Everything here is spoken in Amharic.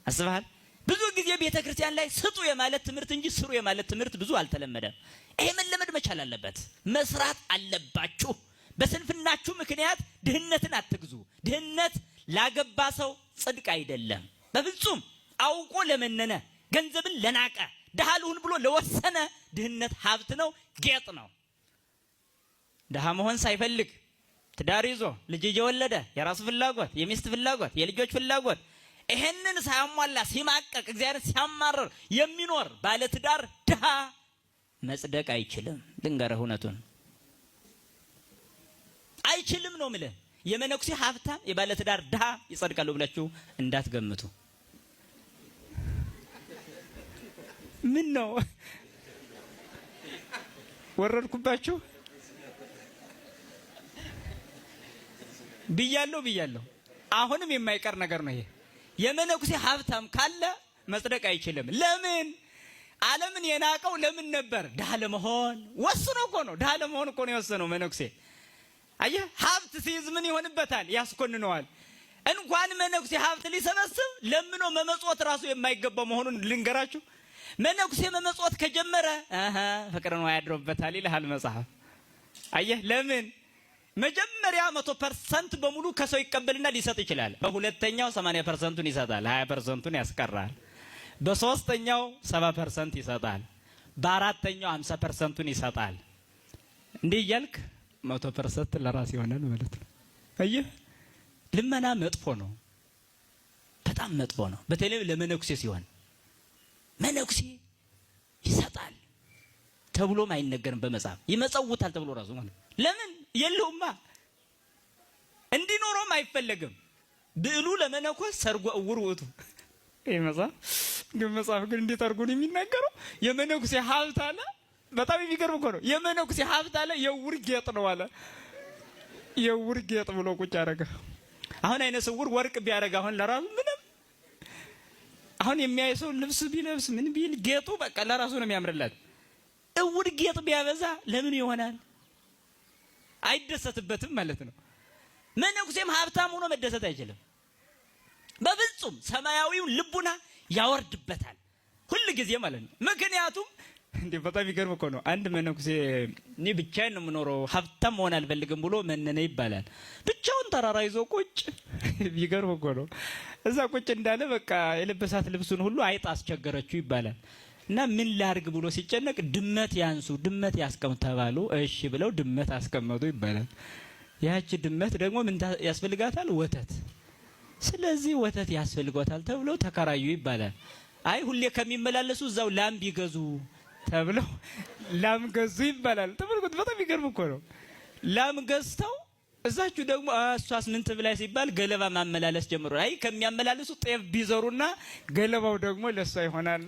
አስበሃል? ብዙ ጊዜ ቤተ ክርስቲያን ላይ ስጡ የማለት ትምህርት እንጂ ስሩ የማለት ትምህርት ብዙ አልተለመደም። ይሄ መለመድ መቻል አለበት። መስራት አለባችሁ። በስንፍናችሁ ምክንያት ድህነትን አትግዙ። ድህነት ላገባ ሰው ጽድቅ አይደለም በፍጹም። አውቆ ለመነነ፣ ገንዘብን ለናቀ፣ ድሃ ልሁን ብሎ ለወሰነ ድህነት ሀብት ነው፣ ጌጥ ነው። ድሃ መሆን ሳይፈልግ ትዳር ይዞ ልጅ እየወለደ የራሱ ፍላጎት፣ የሚስት ፍላጎት፣ የልጆች ፍላጎት ይሄንን ሳያሟላ ሲማቀቅ እግዚአብሔር ሲያማርር የሚኖር ባለትዳር ድሃ መጽደቅ አይችልም። ልንገርህ እውነቱን አይችልም ነው የምልህ። የመነኩሴ ሀብታም የባለትዳር ድሃ ይጸድቃሉ ብላችሁ እንዳትገምቱ። ምን ነው ወረድኩባችሁ? ብያለሁ ብያለሁ። አሁንም የማይቀር ነገር ነው ይሄ። የመነኩሴ ሀብታም ካለ መጽደቅ አይችልም። ለምን? ዓለምን የናቀው ለምን ነበር? ድሃ ለመሆን ወስኖ እኮ ነው። ድሃ ለመሆን እኮ ነው የወሰነው መነኩሴ። አየህ፣ ሀብት ሲይዝ ምን ይሆንበታል? ያስኮንነዋል። እንኳን መነኩሴ ሀብት ሊሰበስብ ለምኖ መመጽወት ራሱ የማይገባው መሆኑን ልንገራችሁ። መነኩሴ መመጽወት ከጀመረ ፍቅር ነው ያድሮበታል ይልሃል መጽሐፍ። አየህ፣ ለምን መጀመሪያ 100% በሙሉ ከሰው ይቀበልና ሊሰጥ ይችላል። በሁለተኛው 80%ቱን ይሰጣል፣ 20%ቱን ያስቀራል። በሶስተኛው 70% ይሰጣል። በአራተኛው 50%ቱን ይሰጣል። እንዲህ እያልክ 100% ለራስ ይሆናል ማለት ነው። አየህ፣ ልመና መጥፎ ነው፣ በጣም መጥፎ ነው። በተለይ ለመነኩሴ ሲሆን መነኩሴ ይሰጣል ተብሎም አይነገርም በመጽሐፍ፣ ይመጸውታል ተብሎ ራሱ ማለት ለምን የለውማ፣ እንዲኖረውም አይፈለግም። ብዕሉ ለመነኮስ ሰርጎ እውር ውእቱ። ይሄ መጽሐፍ ግን መጽሐፍ ግን እንዴት አድርጎ ነው የሚናገረው? የመነኩሴ ሀብት አለ። በጣም የሚገርም እኮ ነው። የመነኩሴ ሀብት አለ የዕውር ጌጥ ነው አለ። የዕውር ጌጥ ብሎ ቁጭ አደረገ። አሁን አይነ ስውር ወርቅ ቢያደርግ አሁን ለራሱ ምንም አሁን የሚያይ ሰው ልብስ ቢለብስ ምን ቢል ጌጡ በቃ ለራሱ ነው የሚያምርለት። እውር ጌጥ ቢያበዛ ለምን ይሆናል? አይደሰትበትም ማለት ነው። መነኩሴም ሀብታም ሆኖ መደሰት አይችልም በፍጹም። ሰማያዊውን ልቡና ያወርድበታል ሁል ጊዜ ማለት ነው። ምክንያቱም እንዴ በጣም ይገርም እኮ ነው። አንድ መነኩሴ እኔ ብቻዬን ነው የምኖረው ሀብታም መሆን አልፈልግም ብሎ መነነ ይባላል። ብቻውን ተራራ ይዞ ቁጭ። ይገርም እኮ ነው። እዛ ቁጭ እንዳለ በቃ የለበሳት ልብሱን ሁሉ አይጥ አስቸገረችው ይባላል። እና ምን ላርግ ብሎ ሲጨነቅ ድመት ያንሱ ድመት ያስቀምጡ ተባሉ። እሺ ብለው ድመት አስቀመጡ ይባላል። ያቺ ድመት ደግሞ ምን ያስፈልጋታል? ወተት። ስለዚህ ወተት ያስፈልጓታል ተብሎ ተከራዩ ይባላል። አይ ሁሌ ከሚመላለሱ እዛው ላም ቢገዙ ተብለው ላም ገዙ ይባላል። ተመልከቱ፣ በጣም ይገርም እኮ ነው። ላም ገዝተው እዛችሁ ደግሞ እሷስ ምን ትብላ ሲባል ገለባ ማመላለስ ጀምሮ፣ አይ ከሚያመላልሱ ጤፍ ቢዘሩና ገለባው ደግሞ ለእሷ ይሆናል።